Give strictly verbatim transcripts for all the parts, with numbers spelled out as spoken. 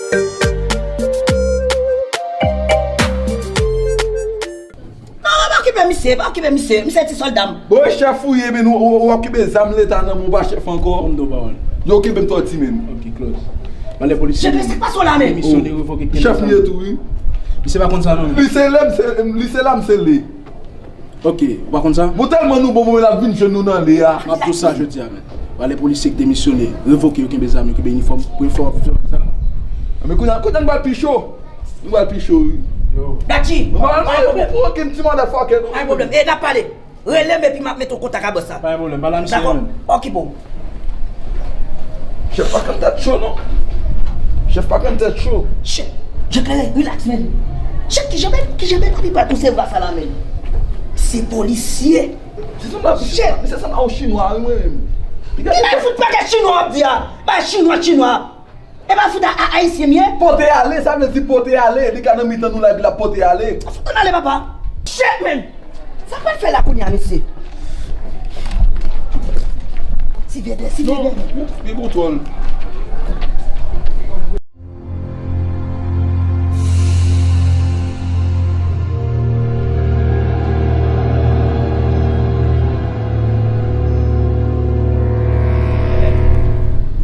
Non, pa okipe misye, pa okipe misye. Misye ti sòlda m. Bon, e chèf ou ye, men ou, ou, ou okipe zam leta nan men, ou pa chèf ankò. Konn do pawòl. Yo okipe m tòti menm. Ok, close. Ban lè polisye. Chèf, sa k pase w la menm? Demisyone, revoke. Chèf li ye tou, wi. Misye pa konn sa non. Li se lè m se, li se la m se li. Ok, ou pa konn sa? Bon, tèlman nou bon, bon, l ap vin jwenn nou nan lè a. M ap di w sa jodi a menm. Ban lè polisye k demisyone, revoke yo, kenbe zam yo, kenbe inifòm. Premye fwa w ap fè sa? Men kounye a, kounye a n pral pi cho. Nou pral pi cho, wi. Yo. Gachi! Nou pa pral mache pou okenn ti motherfucker, non. Pa gen pwoblèm. E n ap pale. Rele m epi m ap mete w kontak a bòs la. Pa gen pwoblèm, pale a misye menm. Dakò. Okipe w. Chèf pa konn tèt cho, non. Chèf pa konn tèt cho. Chèf, je klere, relax, men. Chèf, kijan men, kijan men papi pral konsevwa sa la, men? Se polisye. Se sanble, chèf, men se sanble yon chinwa, wi, mwen menm. E pa fout pa de chinwa w ap di a. Pa chinwa, chinwa. E pa fout a, a ayisyen m ye? Pote ale, sa vle di pote ale. Li ka nan mitan nou la, epi l ap pote ale. Fout ann ale, papa. Shit, man! Sa pral fè la kounye a, mesye? Ti vèdè, ti vèdè. Non, gen kontwòl.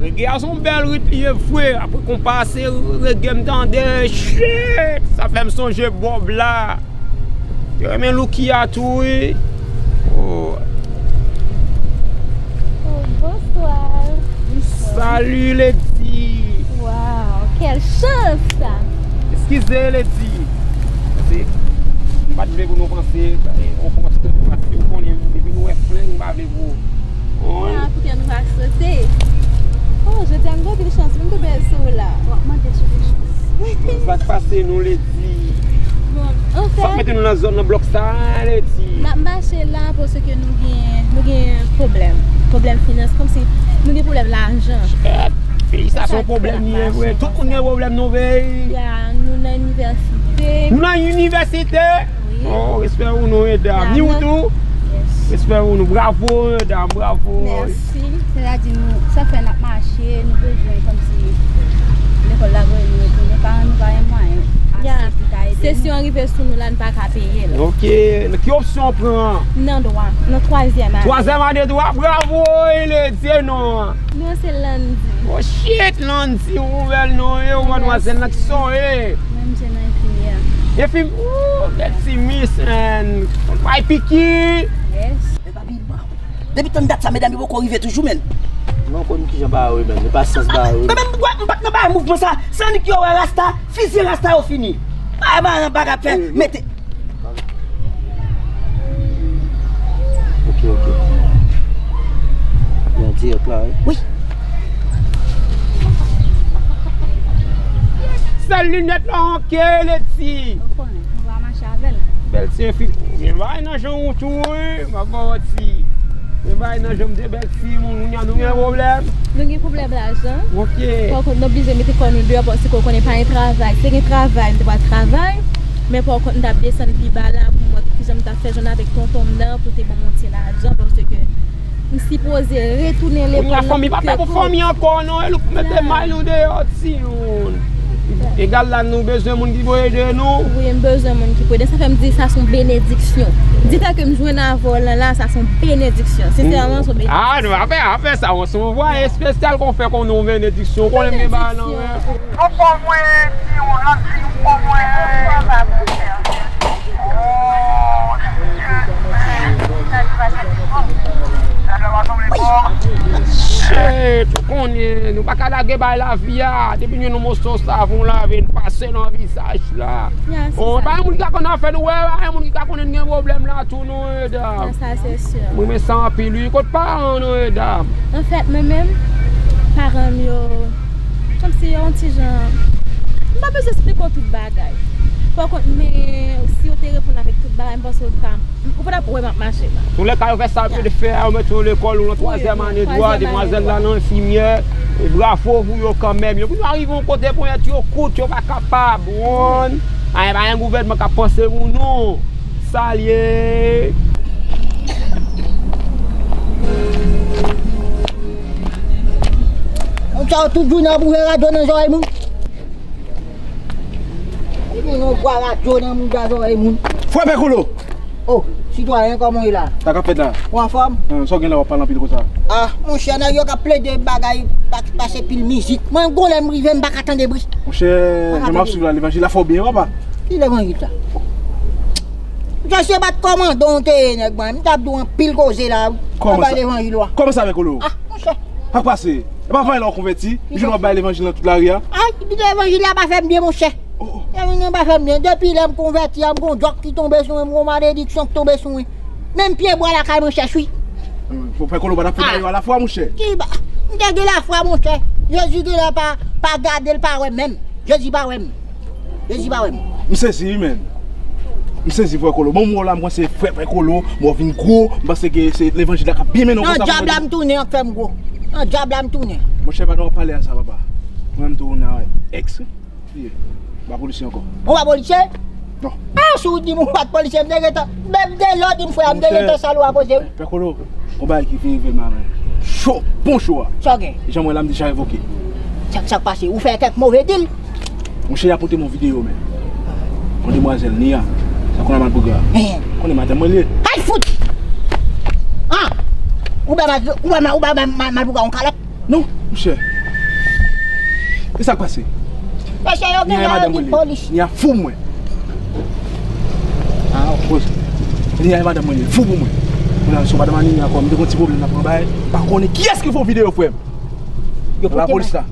Rege a se yon bèl rit li ye vre. Apre konpa a se rege m tande. Shit! Sa fè m sonje Bob la. Yo renmen Louki a tou, wi. Oh. Oh, bonsoir. Salut, Lady. Wow, quelle chance! Eskize, Lady. Paske m pa t vle pou nou panse, on konstans, paske ou konnen, depi nou wè flank, m pa vle pou. Wi. Ah, poutèt nou pa sote. Oh, jodi a m gen anpil chans, m tou bèl sou ou la. W ap mande sou de chans. Sa k pase nou, Lady? Bon, anfèt, sa k mete nou nan zòn nan blòk sa a, Lady? N ap mache la paske nou gen, nou gen pwoblèm. Pwoblèm finans, kòmsi nou gen pwoblèm lajan. Shit, peyi sa se yon pwoblèm li ye vre. Tout moun gen pwoblèm nan peyi. Ya, nou nan inivèsite. Nou nan inivèsite? Wi. Oh, respè pou nou, medam. Ni ou tou? Yes. Respè pou nou. Bravo, medam. Bravo. Mèsi. Sètadi nou, sa fè n ap mache, nou bezwen kòmsi lekòl la voye nou retounen. Paran nou pa gen mwayen ase pou ta ede nou. Sesyon an rive sou nou la, n pa ka peye l. Ok. Ki opsyon w pran? Nan dwa. Nan twazyèm ane. Twazyèm ane dwa. Bravo, Lady, non an. Non, se Landy. Oh shit, Landy, ou bèl non, e ou madmwazèl nan ki sa w ye? Mwen, m se nan enfimyè. Enfim, ooh, bèl ti miss, man. Bay piki. Yes. Men papi, depi tann dat sa, medam yo poko rive toujou, men. Non, konn kijan ba yo, men. Men pasyans ba yo. Men, men, m pa t nan bay mouvman sa. Se annik yo wè rasta, fizye rasta yo fini. Bay ba nan bagay fè, mete. Ok, ok. Li an dirèk la, wi. Wi. Sèl linèt la, ok, Lady. Ou konnen, nou va mache avè l. Bèl ti fi, gen bagay nan jan ou tou, wi. M ap ba w ti. Gen bagay nan jan m te bèl timoun, kounye a nou gen pwoblèm. Nou gen pwoblèm lajan. Ok. Fòk nou oblije mete kò nou deyò, paske w konnen pa gen travay. Si te gen travay, m te pral travay. Men pa kont, m t ap desann pi ba la pou m wè kijan m t ap fè jwenn avèk tonton m nan pou te ban m yon ti lajan, paske m sipoze retounen lekòl nan. Kounye a fanmi pa fè pou fanmi ankò, non, e nou mete may nou deyò, timoun. Egal la, nou bezwen moun ki pou ede nou. Wi, m bezwen moun ki pou ede. Sa fè m di sa se yon benediksyon. Di sa ke m jwenn avè w lan la, sa se yon benediksyon. Sensèman, se yon benediksyon. Ah, nou pa fè, pa fè sa, se yon vwayaj espesyal kon fè konnen yon benediksyon. Konnen m gen bagay nan men. Yon fò mwen, si yon lòt fi, yon fò mwen. Oh, shit, man. Shit, ou konnen, nou pa ka lage bay lavi a. Depi nou yon moso savon lave, n pase nan vizaj la. Oh, pa yon moun ki ka konn afè nou, wè, pa yon moun ki ka konnen n gen pwoblèm la tou, non, medam. Sa, se si. Mwen renmen sa anpil, wi. Kot paran nou, medam? Anfèt, mwen menm, paran m yo, kòmsi yo yon ti jan, m pa bezwen esplike w tout bagay. Pa kont, men si yo te reponn avèk tout bagay, m panse w ta, ou pa t ap wè m ap mache la. Toulèka, yo fè sa yo te fè a, yo mete w lekòl, ou nan twazyèm ane dwa, demwazèl la nan enfimyè, e bravo pou yo kanmenm. Yo vin arive yon kote, ponyèt yo kout, yo pa kapab, ou konprann? A, e pa yon gouvènman k ap panse pou nou. Salye. Konsa w tout jounen ap ouvè radyo nan zòrèy moun. Yon vwa radyo nan mouda zòrèy moun. Frè Pè Kolo! Oh, sitwayen, kòman w ye la? Sa k ap fèt la? Ou anfòm? Sa w gen la w ap pale anpil konsa? Ah, monchè, nèg yo k ap plede bagay, pa, pase pil mizik. Mwen, gon lè m rive, m pa ka tande bri. Monchè, jan m ap swiv la, levanjil la fè w byen, papa. Ki levanjil sa? Misye se pa t kòmandan w te ye, nèg mwen. M t ap di w anpil koze la. Kòman sa? Anba levanjil ou a. Kòman sa, Pè Kolo? Ah, monchè. Sa k pase? E pa vre la w konvèti? Ou jwenn w ap bay levanjil nan tout lari a? Ay, levanjil la pa fè m byen, monchè. Oh, oh. Levanjil la pa fè m byen. Depi lè m konvèti a, m gon djòk ki tonbe sou mwen, m gon malediksyon ki tonbe sou mwen. Menm pye bwa lakay mwen chèch, wi. Bon, Pè Kolo pa t ap fè bagay yo alafwa, monchè. Ki ba-, m te gen lafwa, monchè. Jezi genlè pa, pa gade l, pa wè menm. Jezi pa wè m. Jezi pa wè m. M sezi, wi, menn. M sezi, Frè Kolo. Bon, m wè w la, m panse frè Pè Kolo, m wè w vin gwo, m panse ke se levanjil la k ap byen mennen w konsa. Nan dyab la m tounen an k fè m gwo. Nan dyab la m tounen. Monchè, pa t ap pale a sa, papa. Mwen, m tounen a èks. Ye. M pa polisye ankò. Ou pa polisye? Non. Ah, si w di m ou pa t polisye, m te gentan, menm de lè w di m frè a, m te gentan salwa koze, wi. Pè Kolo, yon bagay ki vin rive m la, menn. Cho, bon cho a. Sa w gen? Jan m wè la, m deja revoke. Sa, sa k pase? Ou fè kèk move dil? Monchè, y ap montre m yon videyo, menn. Yon demwazèl, Nia. Sa konnen Malpougra. Hen. Konnen madanm mwen li ye. Ay, fout! Ah! Ou ba Mal-, ou ba Ma-, ou ba Ma-, Ma-, Malpougra yon kalòt? Non, monchè. E sa k pase? Mesye yo gen lè yo di polis. Nia fou mwen. Ah, ok. Nia e madanm mwen li fou pou mwen. Kounye a, si w pa t madanm Nia ankò, m te gon ti pwoblèm nan pran bagay. M pa konnen kiyès ki fè yon videyo, frè m. Yo pote lapolis la.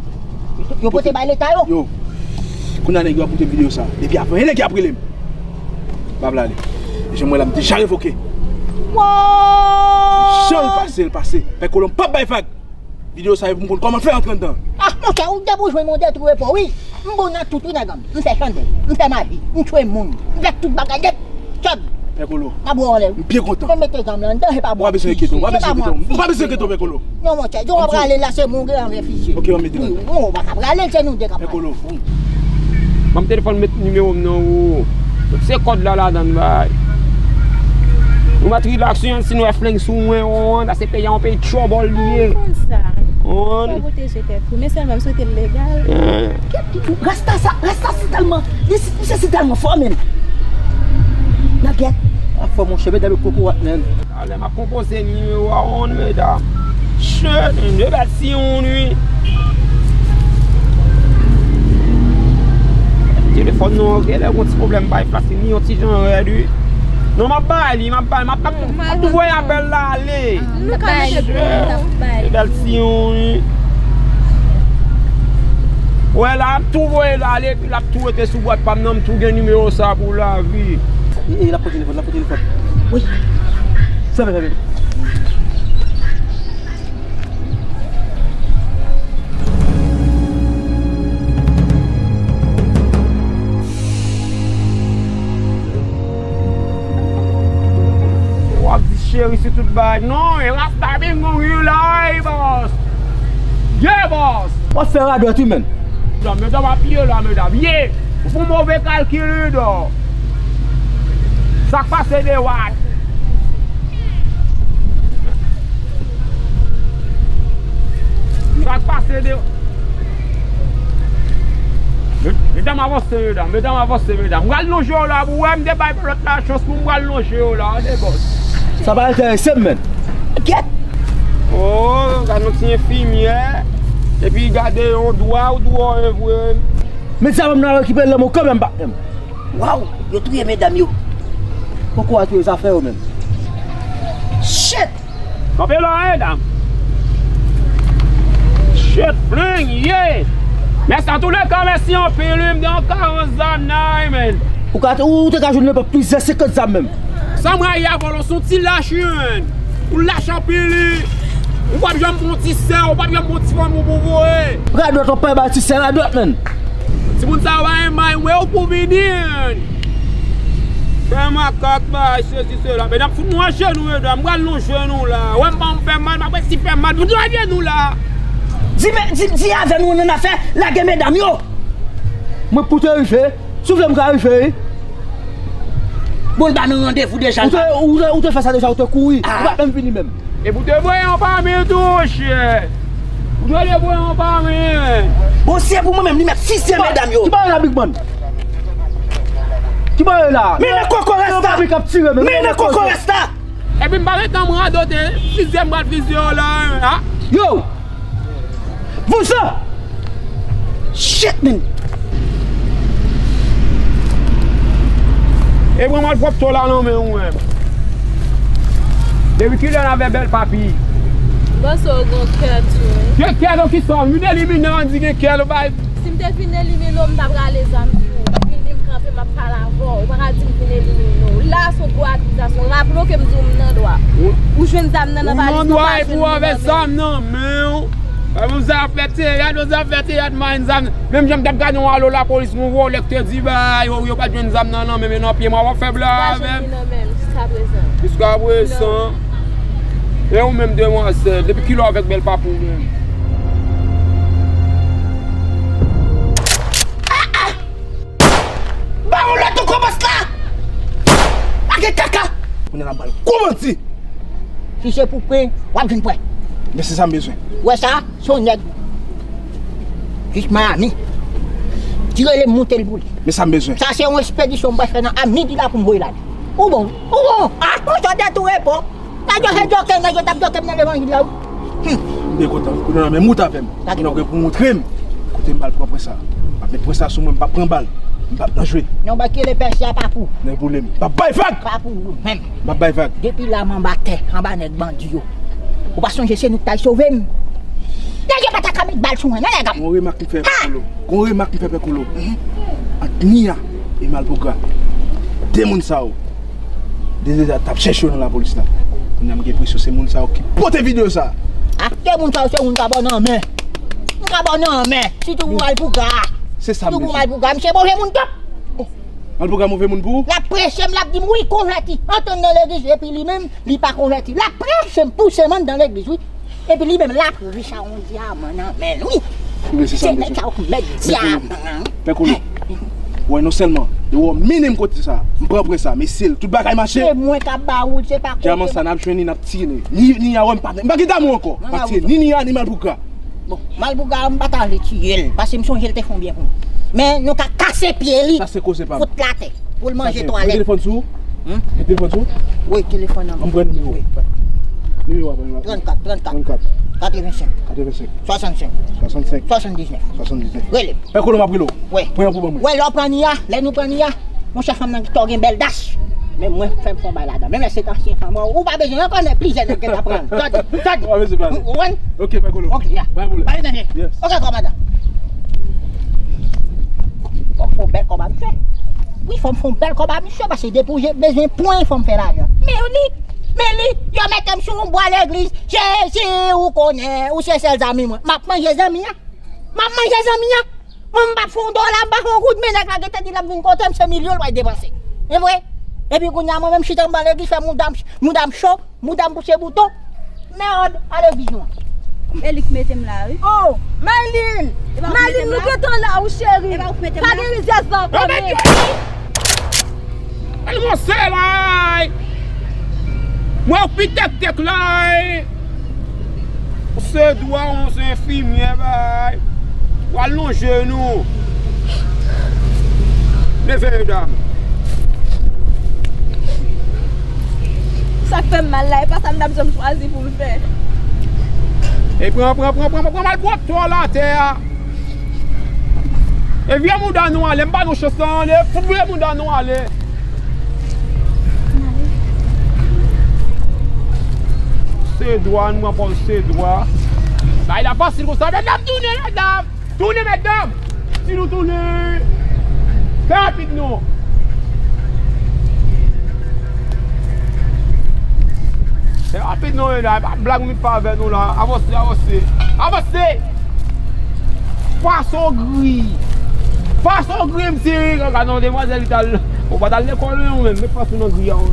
Yo pote bay leta yo. Yo. Kounye a nèg yo ap pote videyo sa. Depi apre, e nèg yo ap rele m. M ap lale. Jan m wè la, m deja revoke. Jan l pase, l pase. Pè Kolo, m p ap bay vag. Videyo sa yo pou m konn kòman fè antre anndan. Ah, monchè, ou depi w jwenn mwen, w detwi repo, wi. M bon nan tout, wi, nèg an m. M fè chandèl, m fè maji, m tchwe moun, m fè tout bagay nèt. Chòd. Pè Kolo. M ap wè w anlè, wi. M byen kontan. Mwen mete zam nan anndan, se pa bon. Ou pa bezwen enkyete w, ou pa bezwen enkyete w. Ou pa bezwen enkyete w, Pè Kolo. Non, monchè, jan w ap rale la, se mwen w gen anvè fizye. Ok, mwen mete l anndan. Wi, non, ou pa ka prale, se nou de k ap prale. Pè Kolo. Wi. Ban m telefòn, met nimewo m nan, ou. Tout se kòd la ladan l bay. Nou mèt rilaks, wi, si nou wè flenk sou mwen, ou konprann, paske peyi a yon peyi trouble li ye. Ou konn sa. Ou konprann? Fò pwoteje tèt ou, men sèlman m swete l legal. Rasta sa, rasta si tèlman, li si, misye si tèlman fò, menn. Nagèt. Afè monchè, medam yo kokorat, menn. Talè m ap konpoze nimewo a, on medam. Shit, de bèl ti on, wi. Telefòn nan genlè gon ti pwoblèm, bay flash li yon ti jan rèd, wi. Non, m ap bay li, m ap bay, m ap, m ap, m ap tou voye apèl la ale. Shit, de bèl ti on, wi. Wè la, m ap tou voye l ale, epi l ap tou rete sou bwat pa m nan, m tou gen nimewo sa pou lavi. E, e, l ap pran telefòn, l ap pran telefòn. Wi. Fèmen, fèmen. W ap di cheri sou tout bagay. Non, e rasta bingo wi la, ey, bòs. Ye, bòs. W ap fè radòt, wi, menn. Medam, medam ap ye la, medam. Ye. Ou fè yon move kalkil, wi, dò. Sa k pase, de wat? Sa k pase, de... Medam, avanse, medam. Medam, avanse, medam. M pral lonje yo la, pou wè, m te bay lòt la chans pou m pral lonje yo la, de bòs. Sa pa enterese m, menn. Kèt! Oh, gade yon ti enfimyè. Epi gade yon dwa, ou dwa, e vre. Men sa, m nan rekipe lanmou kanmenm, patnè m. Waw, yo touye medam yo. Poko a touye zafè yo menm. Shit! Kanpe la, medam. Shit, fling, yeah! Mèsi, antouleka, mèsi anpil, wi, m te yon karant zam nan, men. Ou ka, ou te ka jwenn nenpòt plizyè senkant zam menm. Sa mwen ye avè w, se yon ti lach, wi, men. Ou lach anpil, wi. Ou p ap janm pran ti sè, ou p ap janm pran ti fanm ou pou voye. Radòt, w ap pale ba ti sè radòt, menn. Timoun sa yo pa renmen w, ou pou vini. Fè makak, bay sesi sela. Medam, fout nou ajenou, medam. M pral lonje nou la. Wè m pa m fè mal, m ap resi fè mal. Fout nou ajenou la. Di, di, di avè nou, nou nan afè lage medam yo. Mwen pou te rive. Si w vle m ka rive, wi. Bon, l ba nou randevou deja. Ou te, ou te, ou te fè sa deja, ou te kouri. Ah. Ou pa t menm vini menm. Epi w te voye yon pami tou, monchè. Ou te voye yon pami. Bon, si se pou mwen menm, li mèt fizye medam yo. Ki bagay la, Big Man? Ki bagay la? Men nan kokoras la! Men nan kokoras la! Epi m pa gen tan m radote, fizye m pral fizye w la, a? Yo! Vouzan! Shit, man! E pran malpwòpte w la nan men w menm. Depi kilè n avè bèl papi? M panse w gen kè tou, wi. Gen kè nan kisa? Vin elimine w, di gen kè, nou bay. Si m te fin elimine w, m t ap rale zam sou ou. Vini m kanpe, m ap pale avè w. Ou pa ka di m vin elimine w. La, se yon gwo akizasyon. Raple w ke m di w m nan dwa. Ou jwenn zam nan nan valiz mwen, ou pa jwenn li nan men m. Ou nan dwa epi w avè zam nan men w. Ou zafè teyat, ou zafè teyat, man, zam. Menm jan m t ap gade yon alo lapolis, yon vòlè k te di, bay, yo, yo pa t jwenn zam nan nan men m, nan pye m, w ap fè blag avè m. Ou pa jwenn li nan men m, jiskaprezan. Jiskaprezan. E ou menm, demwazèl, depi kilè w avèk bèl papi w menm? Ba yon lòt ankò, bòs la! Pa gen kaka! Kounye a n ap ba l gwo manti! Si se pou pwen, w ap jwenn pwen. Men se sa m bezwen. Ou wè sa? Se yon nèg jis Miami ki rele m monte l pou li. Men sa m bezwen. Sa se yon ekspedisyon m pral fè nan Amidi la pou m voye l ale. Ou bon, ou bon. Ah, ou sot de tou repo. Nèg yo se djoke, nèg yo t ap djoke m nan levanjil la, wi. Hmm. M byen kontan. Kounye a menm wout avè m. Kounye a w gen pou w montre m kote m ba l pran pwen sa. M ap met pwen sa sou mwen, m p ap pran bal. M p ap nan jwe. Non, ba kile pèsi a pa pou. Nan boule m. M p ap bay vag! Pa pou ou menm. M p ap bay vag. Depi la m anba tè, anba nèg bandi yo. Ou pa sonje se nou k t al sove m? Nèg yo pa ta ka met bal sou mwen, non, nèg an. Gon remak m fè, Pè Kolo. Gon remak m fè, Pè Kolo. Ant Nia e Malpougra. De moun sa yo. Deja t ap chèche yo nan lapolis la. Kounye a m gen enpresyon se moun sa yo ki pote videyo sa. Ah, de moun sa yo se moun k ap ba w nan men. Moun k ap ba w nan men. Sitou pou Malpougra. Se sa m bezwen. Sitou pou Malpougra. Misye move moun twòp. Oh, Malpougra move moun pou ou? L ap preche m, l ap di m, wi, konvèti. Antre nan legliz, epi li menm, li pa konvèti. L ap preche m, pouse m anndan legliz, wi. Epi li menm, l ap rich a yon dyaman nan men l, wi. Wi, se sa m bezwen. Se nèg sa yo k mèt dyaman. Pè Kolo. Wè, non sèlman yo wè w mennen m kote sa, m pran pwen sa, mesye, tout bagay mache. Se mwen k ap ba ou l, se pa kote. Dyaman sa, n ap jwenn li, n ap tiye li. Ni, ni a wè m pa, m pa gen damou ankò. M ap tiye ni Nia, ni Malpougra. Bon, Malpougra, m pa ta vle tiye l, paske m sonje l te fè yon byen pou m. Men nou ka kase pye li, fout l atè, pou l manje twalèt. Sa se kòb. Sa se, gen telefòn sou ou? Hmm? Gen telefòn sou ou? Wi, telefòn nan. Ann pran nimewo. Wi. Nimewo a, pran nimewo a. Trannkat, trannkat. Trannkat. Katrevensenk. Katrevensenk. Swasannsenk. Swasannsenk. Swasanndiznèf. Swasanndiznèf. Rele m. Pè Kolo, m ap rele w. Wi. Pran yon pou ban mwen. Wi, lè w pran Nia, lè nou pran Nia, monchè, fanm nan to gen bèl dach. Men mwen, fè m fè yon bay ladan. Menm lè se t ansyen fanm, ou pa bezwen ankò, men plizyè nèg gen la pran. Tande, tande. Ou pa bezwen pale. Ou konprann? Ok, Pè Kolo. Ok, ya. Pa gen pwoblèm. Pa gen danje. Yes. Ok, kòmandan. Fò m fè yon bèl kòb a misye. Wi, fò m fè yon bèl kòb a misye, paske depi w bezwen pwen, fò m fè lajan. Men li, men li, yo mete m sou yon bwa legliz. Jezi, ou konnen, ou se sèl zanmi mwen. M ap manje zanmi an. M ap manje zanmi an. Mwen, m p ap fè yon dola, m pa fè yon goud, men nèg la gentan di l ap vin kote m, se milyon l pral depanse. E vre? Epi kounye a, mwen menm chita anba legliz, fè mouda m, mouda m cho, mouda m pouse bouton. Mèd, ale vizyon. E li k mete m la, wi. Oh, Maylin! Maylin, nou gentan la, wi, cheri. Pa gen rizyèz la ankò, men. Al vanse la! Mwen, ou pi tèktèk la! Ou se dwa, ou se enfimyè, bay. Ou al lonje nou. Leve, medam. Sa k fè m mal la, e pa sa m t ap janm chwazi pou m fè. E pran, pran, pran, pran, pran malpwòpte w la atè a. E vye mouda nou ale, m ba nou chans lan ale, fout vye mouda nou ale. Se dwa, nou pran pòz se dwa. Bay la fasil konsa, medam, tounen, medam. Tounen, medam. Si nou tounen, fè rapid non. Fè rapid non, medam. E pa blag m vin fè avè nou la. Avanse, avanse. Avanse! Fason gri. Fason gri, m sere. Gade yon demwazèl ki t al. Ou pa t al lekòl, non, menm. Met fason nan gri a, wi.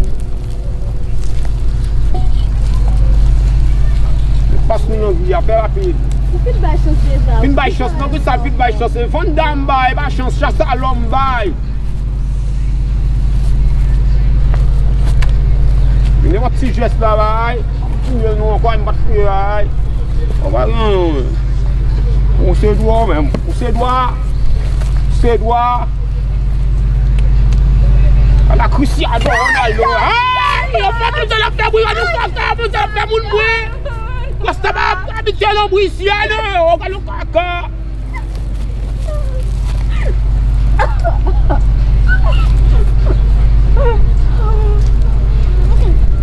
Met fason nan gri a. Fè rapid. Ou fin bay chans deja. Fin bay chans. Non, ki sa fin bay chans? Vanda m bay, pa chans. Chas a lòm bay. Nenpòt ti jès la, bay. Fouye nou ankò, m pa t fouye, bay. Ou pa gen, ou se dwa ou menm. Ou se dwa. Se dwa. A Cristiano Ronaldo. Ay, yo fè moun sa l ap fè bri, gade yon kaka, moun sa l ap fè moun bri. Rasta pa abitye nan bri isi a, non, yo, gade yon kaka.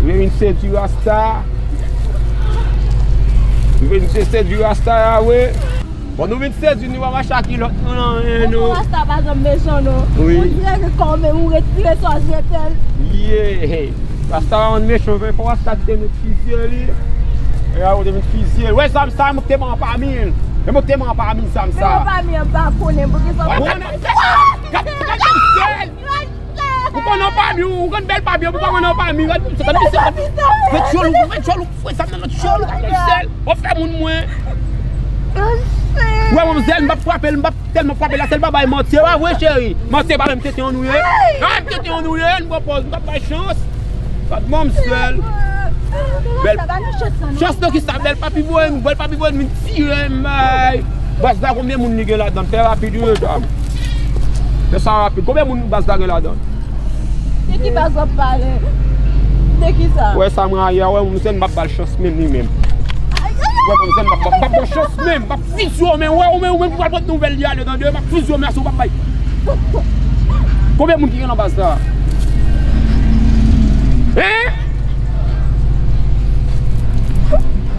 Vin, vin sedui Rasta. Vin sedui Rasta a, wi. Bon, nou vin sedui, nou pa mache ak kilòt nou nan men nou. Rasta pa janm mechan, non. Wi. Ou dirait que quand même ou retire sa, je t'aime. Yeah. Rasta pa konn mechan, men fò Rasta te met fizye li. E a, ou te met fizye. Wè, zam sa, mwen te ban anpami. E mwen te ban anpami, zam sa. Men anpami, an pa konnen, pou ki sa. Ou konnen anpami, ou konn anpami, ou konn bèl pami, ou pa konn anpami. Gad, gad, gad, gad, gad, jòl ou, gad, jòl ou, fwe zam nan, jòl ou, gad, gad, sèl. Ou fè moun mwen. Wè, manmzèl, m p ap frape l, m p ap tèlman frape la, sèl pa bay manti, e pa vre, cheri. Manti pa menm tete an nou ye. A, tete an nou ye, nou pran pòz, nou t ap bay chans. Gad manmzèl. Bèl. Chans nan ki sa, bèl papi voye nou, bèl papi voye nou, vin tire m, bay. Baz la, konbyen moun li gen ladan? Fè rapid, wi, medam. Fè sa rapid. Konbyen moun baz la gen ladan? De ki baz w ap pale? De ki sa? Wè sa m rayi a, wè, manmzèl, m p ap ba l chans menm li menm. Ay, ay, ay. Wè, manmzèl, m p ap, m p ap ba l chans menm, m p ap fizye w, men, wè, ou menm, ou menm ki pral pote nouvèl li ale, tande, m ap fizye w, men si w p ap bay. Konbyen moun ki gen nan baz la? Hein?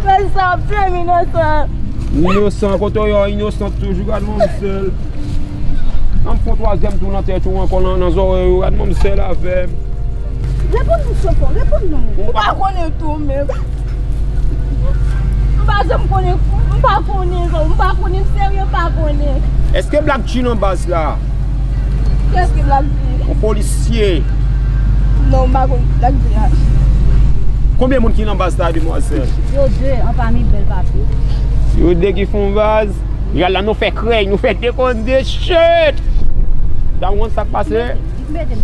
Men sa ap fè m inosan. Inosan, kote w ye, inosan toujou, gad manmzèl. An m fè yon twazyèm tou nan tèt ou ankò, nan, nan zòrèy ou, gad manmzèl avè m. Reponn nou, Sofò, reponn nou. Ou pa konnen tou, men. M pa janm konnen, m pa konnen, m pa konnen, m serye, m pa konnen. Èske Black G nan baz la? Kiyès ki Black G? Yon polisye. Non, m pa konn Black G a. Konbyen moun ki nan baz la, demwazèl? Yo de, anpami bèl papi. Yo de ki fè yon baz. Yal la, nou fè krèy, nou fè dekonde, shit! Dam, ou konn sa k pase? Li mete m.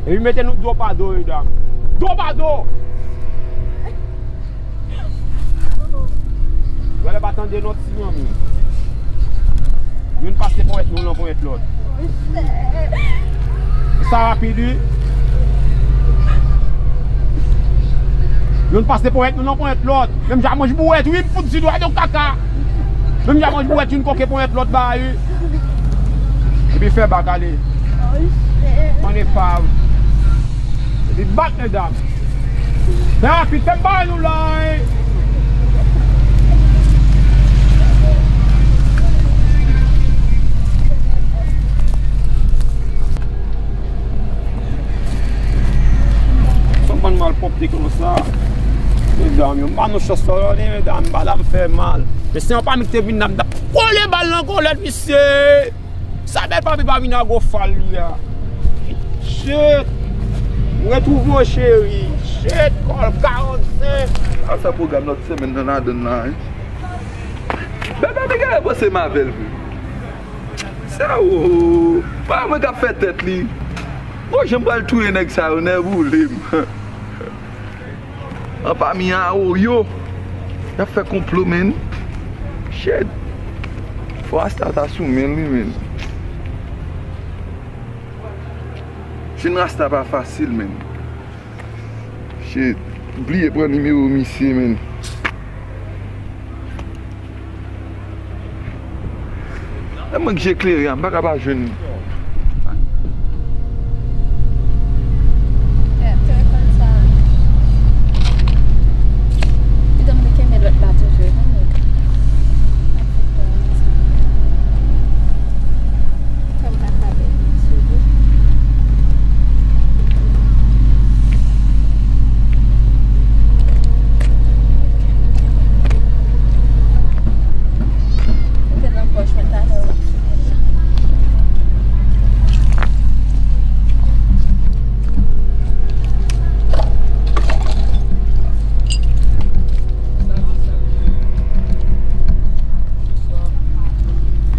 Epi mete nou do pa do, medam. Do pa do! Ou wè lè pa tande non ti manmi. Youn pase ponyèt nou nan ponyèt lòt. Sa rapid, wi. Youn pase ponyèt nou nan ponyèt lòt. Menm jan manch bouwèt, wi, m fout di dwa yon kaka. Menm jan manch bouwèt, youn koke ponyèt lòt ba, wi. Epi fè bak ale. Mande fav. Epi bak, medam. Fè rapid, fè m bay nou la, hein. Sa bann malpwòpte konsa. Medam yo, m pa nan chans sa, tande, medam, m pa la m fè mal. Men se yon pa m ki te vin la, m t ap kole bal nan kolèt, misye. Sa bèl papi pa vin a gwo fal li a. Shit. M retwouve w, cheri. Shit, kòl karannsenk. Al fè pwogram lòt semèn nan ladann la, hein. Bèl papi genlè panse m avè l vre. Sa o. Pa mwen k ap fè tèt li. Bon, jan m pral touye nèg sa yo, nèboule m. Anpami a Oyo. Y ap fè konplo, menn. Shit. Fò Rasta ta sou men l, wi, menn. Jwenn Rasta pa fasil, menn. Shit. Bliye pran nimewo misye, menn. E mwen k je klere a, m pa ka pa jwenn li. Telefòn sa. Li ta mande kenbe lòt la toujou, e pa mwen. Fè m ka frape sou li. Mete nan pòch mwen talè.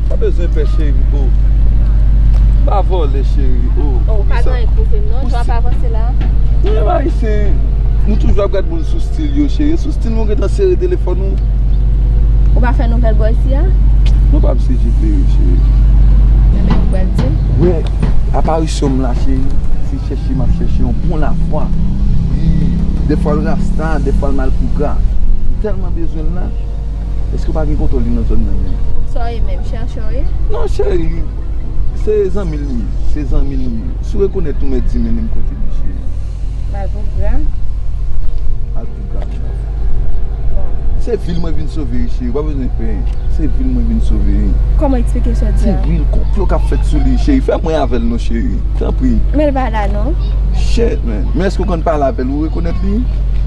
Pa bezwen pè, cheri, o. Pa vòlè, cheri, o. O, pa gen anyen k pwouve m non, jan w ap avanse la. Mwen menm ayisyen, nou toujou ap gad moun sou stil yo, cheri. Sou stil mwen gentan sere telefòn ou. Ou pa fè nouvèl bò isi a? Ou pa vle se je klere, cheri. Ebyen, ou pral di? Wè, aparisyon m la, cheri, se chèche m ap chèche yon bon lafwa. Wi, dèfwa l rasta, dèfwa l malpougra. M tèlman bezwen l la. Èske w pa gen kote w li nan zòn nan menm? Sa w ye menm, chèche w ye? Non, cheri, se zanmi l m ye. Se zanmi l m ye. Si w rekonèt ou mèt di mennen m kote li, cheri. Malpougra? Malpougra. Bon. Se vi l mwen vin sove, wi, cheri. Ou pa bezwen pè. Se vi l mwen vin sove, wi. Kòman eksplike sa w di a? Se real konplo k ap fèt sou li, cheri. Fè mwen avè l non, cheri. Tanpri. Men l pa la, non. Shit, man. Men èske w konn pale avè l? Ou rekonèt li?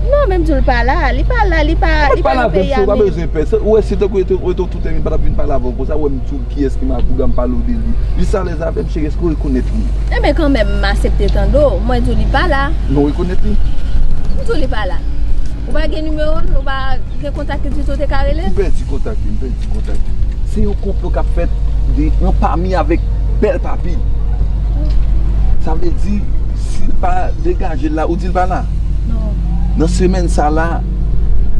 Non, men m di w l pa la. Li pa la, li pa, li pa nan peyi a menm. Ou pa bezwen pè. Ou wè, si tankou w te, w te, w te, w te, m pa t ap vin pale avè w konsa. Ou wè m di w kiyès ki mapouga, m pale w de li. Li sa alèz avè m, cheri, èske w rekonèt li? Enben, kanmenm, m aksepte tande w. Mwen di w li pa la. Non, w rekonèt li? M di w li pa la. Ou pa gen nimewo l, ou pa gen kontak li ditou, w te ka rele l? M pèdi kontak li, m pèdi kontak li. Se yon konplo k ap fèt de anpami avèk Bèl Papi. Sa vle di, si l pa degaje l la, ou di l pa la? Non. Nan semèn sa la,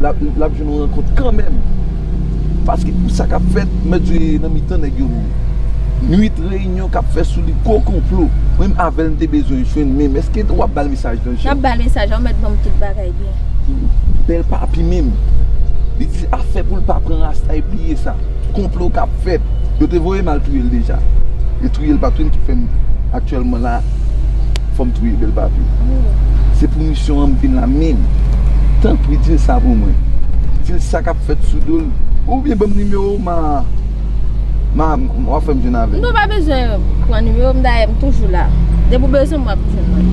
l ap, l ap jwenn yon rankont kanmenm. Paske pou sa k ap fèt, mèt jwe nan mitan nèg yo menm. Nwit reyinyon k ap fèt sou li, gwo konplo. Mwen menm avè l, m te bezwen jwenn menm. Èske w ap ba l mesaj lan, cheri? M ap ba l mesaj la, ou mèt ban m tout bagay byen. Bèl Papi menm. Li di afè pou l pa pran rasta, e bliye sa. Konplo k ap fèt. Yo te voye m al touye l deja. E touye l pa touye m ki fè m aktyèlman la. Fò m touye Bèl Papi. Se pou misyon an m vin la menm. Tanpri, di l sa pou mwen. Di l sa k ap fèt sou do l. Oubyen ban m nimewo w, ma, ma, w a fè m jwenn avè l. Non, pa bezwen pran nimewo m, dayè m toujou la. Depi w bezwen m, w ap jwenn mwen.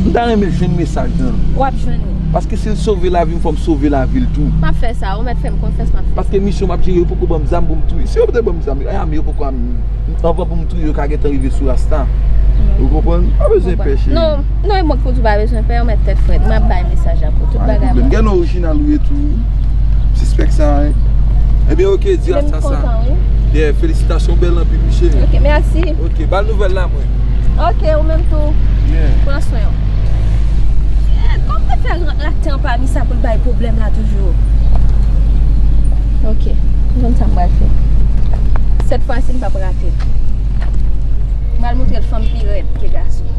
M ta renmen jwenn mesaj lan. W ap jwenn li. Paske si l sove lavi m, fò m sove lavi l tou. M ap fè sa, ou mèt fè m konfyans, m ap fè sa. Paske misyon m ap jere, yo poko ban m zam pou m touye. Si yo te ban m zam, e ame yo poko ame. Anvan pou m touye, yo ka gentan rive sou rasta. Ou konprann? Pa bezwen pè, cheri. Non, non, e mwen k pou di w pa bezwen pè, ou mèt tèt frèt. Mwen ap bay mesaj la pou tout bagay. Pa gen pwoblèm. Gen non orijinal ou ye tou. M sispèk sa, wi. Ebyen, oke, di rasta sa. Mwen kontan, wi. Yeah, felisitasyon, bèl anpil, wi, cheri. Oke, mèsi. Oke, ba l nouvèl la, mwen. Oke, ou menm tou. Yeah. Pran swen w. Shit, kòman m te fè rate anpami sa pou l bay pwoblèm la toujou? Oke, m konn sa m pral fè. Sèt fwa si m p ap rate l. M pral montre l fanm pi rèd ke gason.